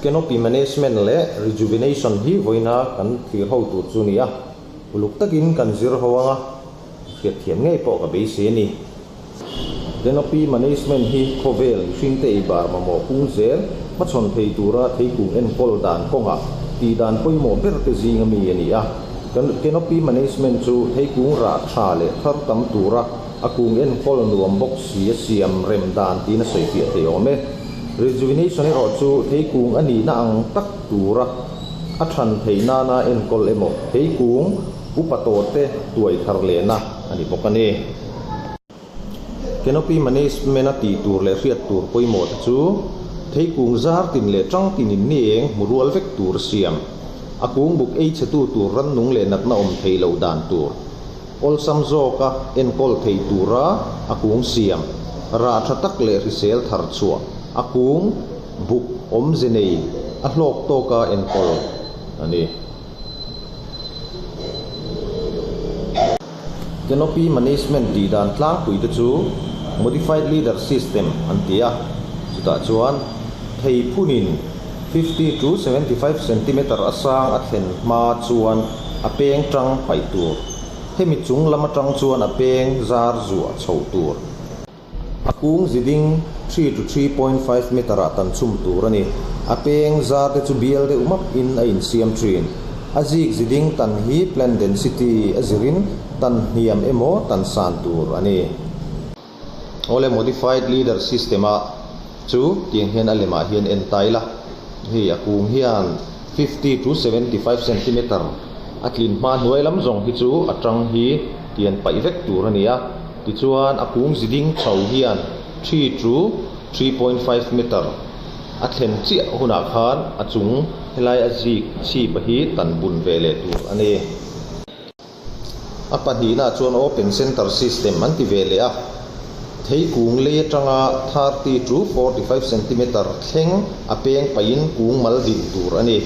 Canopy Management leh Rejuvenation hi vawiina kan thlir ho tur chu a ni a, uluk takin kan zir ho anga hriatthiam ngei pawh ka beisei a ni. Canopy Management hi khawvel mihringte ei bar mamawh pung zel hmachhawn thei tura theikung enkawl dan kawngah tih dan pawimawh ber te zinga mi a ni a. Canopy Management chu theikung rah tha leh thar tam tura a kung enkawl nuam bawk si a siam rem dan tiin a sawi fiah thei awm e. Rejuvenation erawh chu theikung a nihna ang tak tura a than theih nana enkawl emaw theikung upa tawhte tuai thar lehna a ni bawk a ni. Canopy Management-a tih tur leh hriat tur pawimawh te chu theikung zar tin leh tang tinin ni eng hmu rual vek tur a siam. A kung buk ei chhetu tur rannung leh natna awm thei loh dan tur. Awlsam zawka enkawl thei tura a kung siam. Rah tha tak leh hrisel thar chhuah a kung buk awmze nei a hlawk tawka enkawl a ni. Canopy Management tih dan tlangpui te chu Modified Leader System an ti a, chutah chuan thei phunin 50 to 75 centimeter a sang a thlen hma chuan a peng tang paih tur, hemi chung lam atang chuan a peng zar zuah chhoh tur. A kung ziding 3 to 3.5 meter ah tan chhum tur a ni. A peng zar te chu bial deuh map in a insiam thin. A zik ziding tan hi plant density a zirin tan hniam emaw tan san tur a ni. Awle modified leader system ah chu tiang hian a lemah hian en ta ila. Hei a kung hian 50 to 75 centimeter a tlin hma hnuai lam zawng hi chu a tang hi tian paih vek tur a ni a. Tichuan a kung ziding chho hian 3 to 3.5 meter a thlen chiah hunah khan a chung helai a zik chhip a hi tan bun ve leh tur a ni. A pahnihna chuan open center system an ti ve leh a, theikung lei atanga 30 to 45 centimeter thleng a peng pahin kung mal din tur a ni.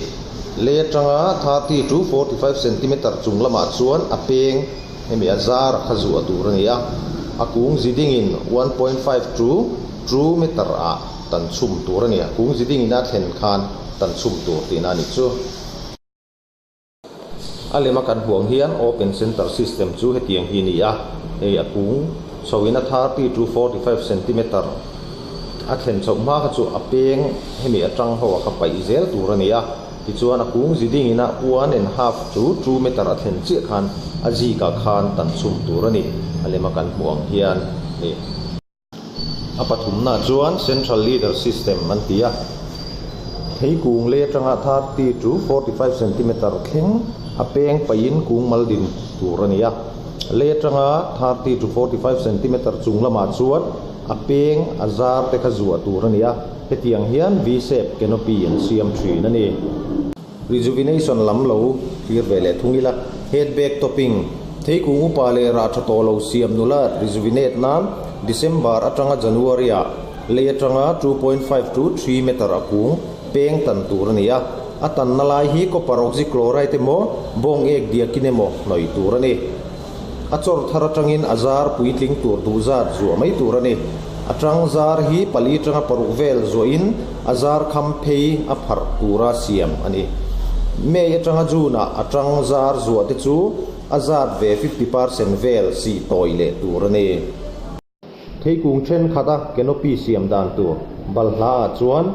Lei atanga 30 to 45 centimeter chung lamah chuan a peng Hemi a zar a kha zuah tur a ni a, a kung zidingin 1.5 to 2 meter ah tan chhum tur a ni a, kung zidingin a thlen khan tan chhum tur tihna a ni chu. A lema kan huang hian open center system chu hetiang hi a ni a, hei a kung chhoin a 30 to 45 centimeter a thlen chhoh hma kha chu a peng hemi atang ho a kha paih zel tur a ni a. Tichuan a kung ziding ina 1.5 to 2 meter a thlen chiah khan a zikah khan tan chhum tur a ni, a lema kan hmuh ang hian ni. A pathumna chuan Central Leader System an ti a, theikung lei atanga 30 to 45 centimeter thleng a peng paihin kung mal din tur a ni a, lei atanga 30 to 45 centimeter chung lamah chuan a peng a zar te kha zuah tur a ni a. Hetiang hian V-shape canopy an siam thin a ni. Rejuvenation lam lo thlir ve leh thung ila, head bag topping, theikung upa leh rah tha tawh lo siam nula rejuvenate nan December atanga January ah lei atanga 2.5 to 3 meter a kung peng tan tur a ni a, a tanna lai hi copper oxychloride emaw bawng ek diakin emaw hnawih tur a ni. A chawr thar atangin a zar puitling tur duh zat zuah mai tur a ni. A tang zar hi pali tanga paruk vel zuahin a zar kham phei a pharh tura siam a ni. May atanga June ah a tang zar zuah te chu a zat ve 50% vel sih tawi leh tur a ni. Theikung thenkhat a canopy siam dan tur balhla ah chuan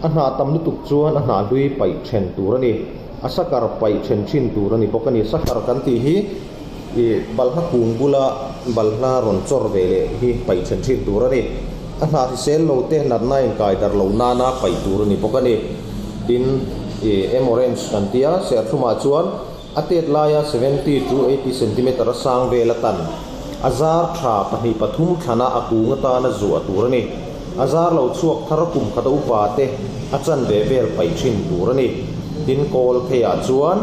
a hnah tam lutuk chuan a hnah hlui paih then tur a ni. A sakar paih then thin tur a ni bawk a ni. Sakar kan tih hi ih balhla kung bula balhla rawn chawr ve leh hi paih then thin tur a ni. A hnah hrisel lo te natna inkai darh loh nana paih tur a ni bawk a ni. Tin, ih em orange kan tia serthlumah chuan A tet laia 70 to 80 centimeter a sang vel a tan. A zar tha pahnih pathum thlana a kung atana zuah tur a ni. A zar lo chhuak thar kum khata upa te a chan ve vel paih thin tur a ni. Tin, kawl theiah chuan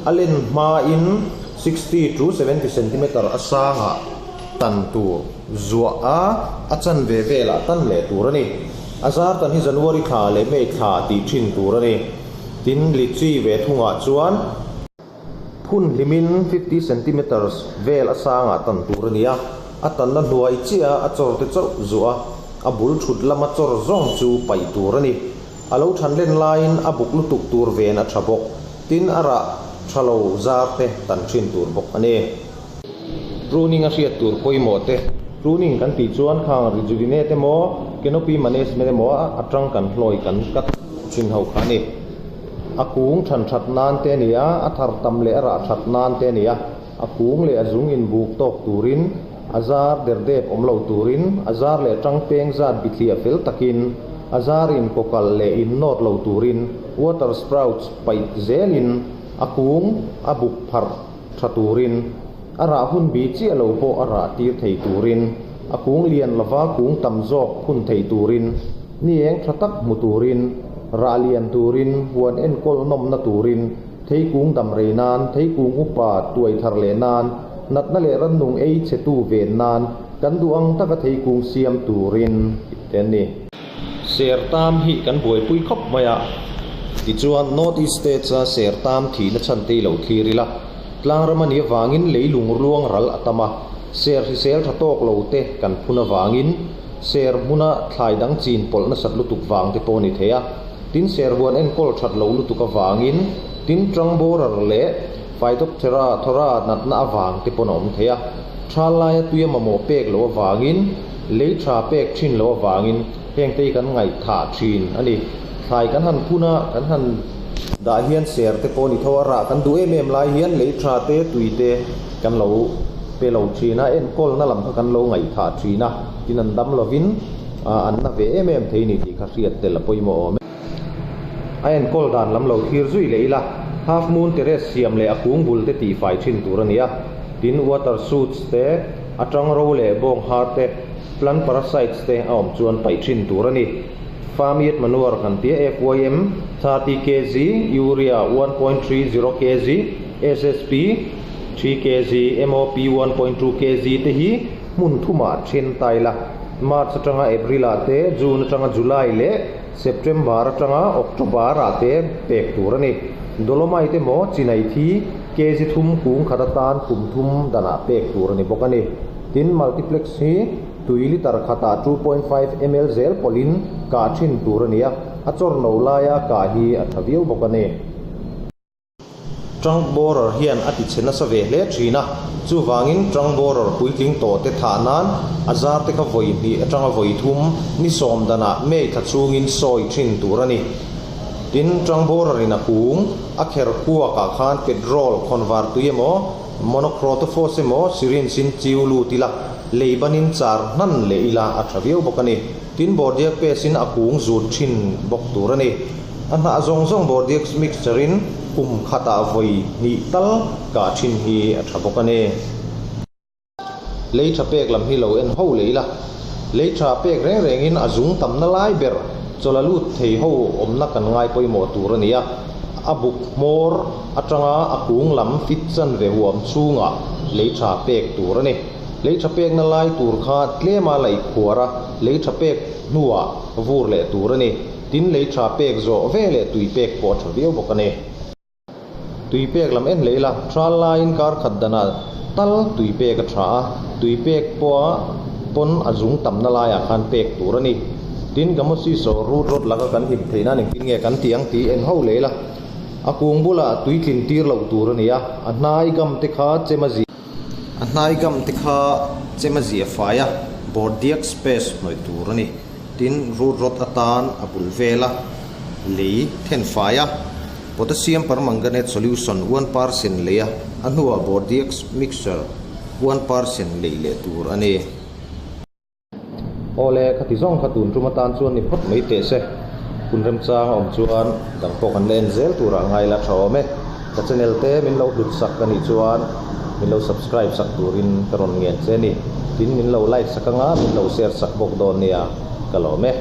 a len hmain 60 to 70 centimeter a sangah tan tur zuah a, a chan ve velah tan leh tur a ni. A zar tan hi January thla leh May thla tih thin tur a ni. Tin, litchi ve thungah chuan phun hlimin 50 centimetres vel a sangah tan tur a ni a, a tanna hnuai chiah a chawr te chauh zuah a, a bul thut lama chawr zawng chu paih tur a ni. A lo than len laiin a buk lutuk tur ven a tha bawk. Tin, a rah tha lo zar te tan thin tur bawk a ni. Pruning a hriat tur pawimawh te. Pruning kan tih chuan khang rejuvenate emaw, canopy management emaw a atang kan hlawi kan cut thin ho kha a ni. A kung than that nan te a ni a, a thar tam leh a rah that nan te a ni a. A kung leh a zung inbuk tawk turin, a zar derdep awm lo turin, a zar leh tangpeng zat bithliah fel takin, a zar inkawkalh leh innawt lo turin, water sprouts paih zelin a kung a buk pharh tha turin, a rah hun bi chiah lo pawh a rah tir thei turin, a kung lian lova kung tam zawk phun thei turin, ni eng tha tak hmu turin, rah lian turin, huan enkawl nawmna turin, Theikung dam rei nan, theikung upa tuai thar leh nan, natna leh rannung ei chhetu ven nan, kan duh ang taka theikung siam turin tih te an ni. Sertam hi kan buaipui khawp mai a, tichuan North East States a sertam thihna chhan te i lo thlir ila, tlangram a nih avangin leilung ruang ral a tam a, ser hrisel tha tawk lo te kan phun avangin ser hmuna thlai dang chin pawlh nasat lutuk vang te pawh a ni thei a. Tin serhuan enkawl that lo lutuk avangin tin tang borer leh Phytophthora thora natna avang te pawn a awm thei a. Thal laia tuia mamawh pek loh avangin, lei tha pek thin loh avangin hengte hi kan ngaihthah thin a ni. Thlai kan han phun a, kan han dah hian ser te pawh a ni tho a, rah kan duh em em lai hian lei tha te, tui te kan lo pe lo thin a, enkawlna lam kha kan lo ngaihthah thin a, tin an dam lovin, An na ve em em thei ni tih kha hriat tel a pawimawh awm e. A enkawl dan lam lo thlir zui leh ila, Half Moon Terrace siam leh a kung bul te tihfai thin tur a ni a. Tin, water suits te, a tang ro leh bawng har te, plant parasites te a awm chuan paih thin tur a ni. Farmyard manure kan tia FYM, 30 kg, Urea, 1.30 kg, SSP, 3 kg, MOP, 1.2 kg te hi hmun thumah then ta ila. March atanga April ah te, June atanga July leh September atanga October ah te pek tur a ni. Dolomite emaw chinai thi kg thum kung khat atan kum thum danah pek tur a ni bawk a ni. Tin, multiplex hi tui liter khatah 2.5 ml zel pawlhin kah thin tur a ni a, a chawr no laia kah hi a tha viau bawk a ni. Trunk borer hian a tichhe nasa ve hle thin a, chuvangin trunk borer puitling tawh te thah nan a zar te kha vawi hnih atanga vawi thum ni sawm danah May thla chhungin sawi thin tur a ni. Tin, trunk borer in a kung a kher kuakah khan petrol khawnvar tui emaw, monocrotophos emaw syringe in chiu lut ila, lei banin char hnan leh ila a tha viau bawk a ni. Tin, bordiak paste in a kung zut thin bawk tur a ni. A hnah zawng zawng Bordeaux mixture in kum khatah vawi hnih tal kah thin hi a tha bawk a ni. Lei tha pek lam hi lo en ho leh ila, lei tha pek reng rengin a zung tamna lai ber chawlh a lut thei ho awmna kan ngai pawimawh tur a ni a, a buk hmawr atanga a kung lam fit chan ve huam chhungah lei tha pek tur a ni. Lei tha pekna lai tur kha tlema laih khuar a, lei tha pek hnuah vur leh tur a ni. Tin, lei tha pek zawh ve leh tui pek pawh a tha viau bawk a ni. Tui pek lam en leh ila, tral laiin kar khat danah tal tui pek a tha a, tui pek pawha pawn a zung tamna laiah khan pek tur a ni. Tin, Gamosis aw root rot laka kan him theih nan engtin nge kan tih ang tih en ho leh ila, a kung bulah tui tlin tir loh tur a ni a, a hnai gam te kha chem a zia. A hnai gam te kha chem a zia fai a, bordiak space hnawih tur a ni. Tin, root rot atan a bul vel a, lei then fai a, potassium permanganate solution 1% lei a, a hnuah Bordeaux mixture 1% lei leh tur a ni. Awle, khati zawng kha tun tum atan chuan ni phawt mai teh se. Hun remchang a awm chuan dang pawh kan la en zel turah ngai la tha awm e. Ka channel te min lo hlut sak a nih chuan min lo subscribe sak turin ka rawn ngen che a ni. Tin min lo like sak anga min lo share sak bawk dawn nia ka lawm e.